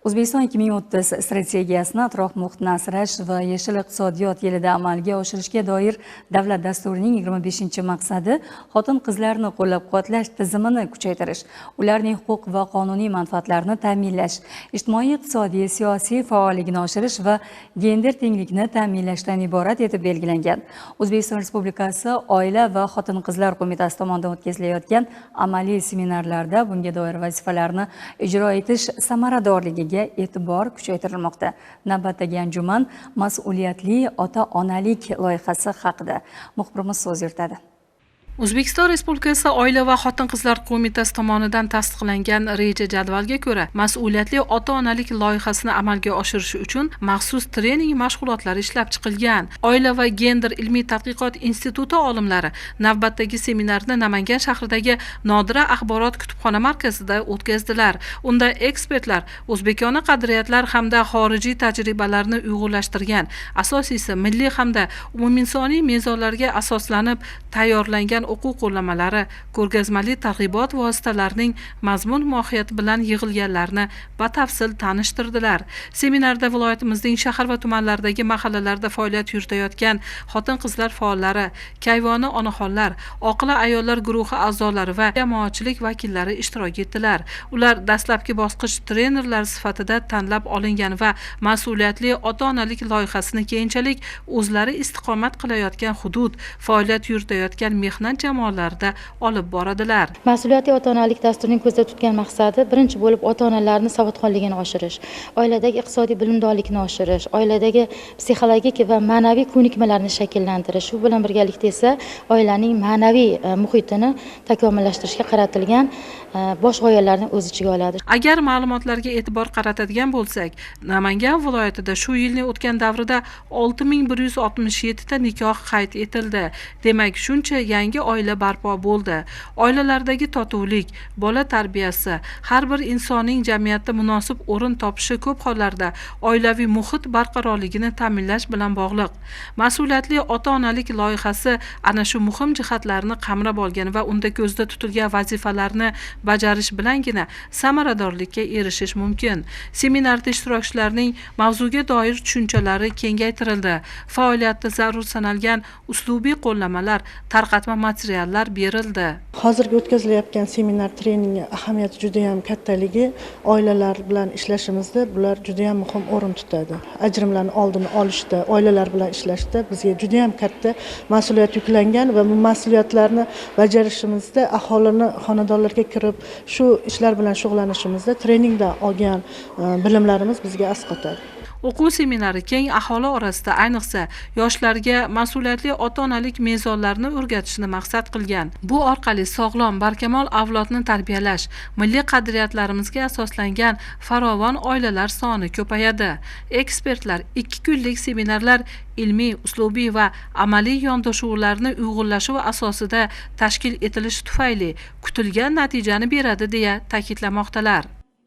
O'zbekiston 2030 strategiyasini atrof muhitni asrash va yashil iqtisodiyot yilida amalga oshirishga doir davlat dasturining 25-maqsadi xotin-qizlarni qo'llab-quvvatlash tizimini kuchaytirish, ularning huquq va qonuniy manfaatlarini ta'minlash, ijtimoiy-iqtisodiy, siyosiy faolligini oshirish va gender tenglikni ta'minlashdan iborat etib belgilangan. O'zbekiston Respublikasi Oila va xotin-qizlar qo'mitasi tomonidan o'tkazilayotgan amaliy seminarlarda bunga doir vazifalarni ijro etish samaradorligiga e'tibor kuchaytirilmoqda. Navbatdagi anjuman mas'uliyatli ota-onalik loyihasi haqida muxbirimiz so'z yuritadi. O'zbekiston Respublikasi Oila va xotin-qizlar qo'mitasi tomonidan tasdiqlangan reja jadvalga ko'ra, mas'uliyatli ota-onalik loyihasini amalga oshirish uchun maxsus trening mashg'ulotlari ishlab chiqilgan. Oila va gender ilmiy tadqiqot instituti olimlari navbatdagi seminarni Namangan shahridagi Nodira axborot kutubxona markazida o'tkazdilar. Unda ekspertlar o'zbekona qadriyatlar hamda xorijiy tajribalarni uyg'unlashtirgan, asosiysi milliy hamda umuminsoniy mezonlarga asoslanib tayyorlangan o'quv qo'llanmalari, ko'rgazmali targ'ibot vositalarining mazmun mohiyati bilan yig'ilganlarni batafsil tanishtirdilar. Seminarda viloyatimizning shahar va tumanlaridagi mahallalarda faoliyat yuritayotgan xotin-qizlar faollari, kayvoni onaxonlar, oqila ayollar guruhi a'zolari va jamoatchilik vakillari ishtirok etdilar. Ular dastlabki bosqich trenerlar sifatida tanlab olingan va mas'uliyatli ota-onalik loyihasini keyinchalik o'zlari istiqomat qilayotgan hudud, faoliyat yuritayotgan mehnat jamoalarida olib boradilar. Mas'uliyatli ota-onalik dasturining ko'zda tutgan maqsadi birinchi bo'lib ota-onalarning savodxonligini oshirish, oiladagi iqtisodiy bilimdonlikni oshirish, oiladagi psixologik va ma'naviy ko'nikmalarni shakllantirish, shu bilan birgalikda esa oilaning ma'naviy muhitini takomillashtirishga qaratilgan bosh g'oyalarni o'z ichiga oladi. Agar ma'lumotlarga e'tibor qaratadigan bo'lsak, Namangan viloyatida shu yilning o'tgan davrida 6167 ta nikoh qayd etildi. Demak, shuncha yangi oila barpo bo'ldi. Oilalardagi totuvlik, bola tarbiyasi, har bir insonning jamiyatda munosib o'rin topishi ko'p hollarda oilaviy muhit barqarorligini ta'minlash bilan bog'liq. Mas'uliyatli ota-onalik loyihasi ana shu muhim jihatlarni qamrab olgan va unda ko'zda tutilgan vazifalarni bajarish bilangina samaradorlikka erishish mumkin. Seminarda ishtirokchilarning mavzuga doir tushunchalari kengaytirildi. Faoliyatda zarur sanalgan uslubiy qo'llanmalar, tarqatma materiallar berildi. Hozirgi o'tkazilayotgan seminar treningi ahamiyati juda ham kattaligi, oilalar bilan ishlashimizda bular juda ham muhim o'rin tutadi. Ajrimlarni oldini olishda, oilalar bilan ishlashda bizga juda ham katta mas'uliyat yuklangan va bu mas'uliyatlarni bajarishimizda aholini xonadonlarga kirib shu ishlar bilan shug'ullanishimizda treningda olgan bilimlarimiz bizga asqotadi. O'quv seminari keng aholi orasida, ayniqsa yoshlarga mas'uliyatli ota-onalik mezonlarini o'rgatishni maqsad qilgan. Bu orqali sog'lom, barkamol avlodni tarbiyalash, milliy qadriyatlarimizga asoslangan farovon oilalar soni ko'payadi. Ekspertlar 2 kunlik seminarlar ilmiy, uslubiy va amaliy yondashuvlarni uyg'unlashuv asosida tashkil etilishi tufayli kutilgan natijani beradi deya ta'kidlamoqdalar.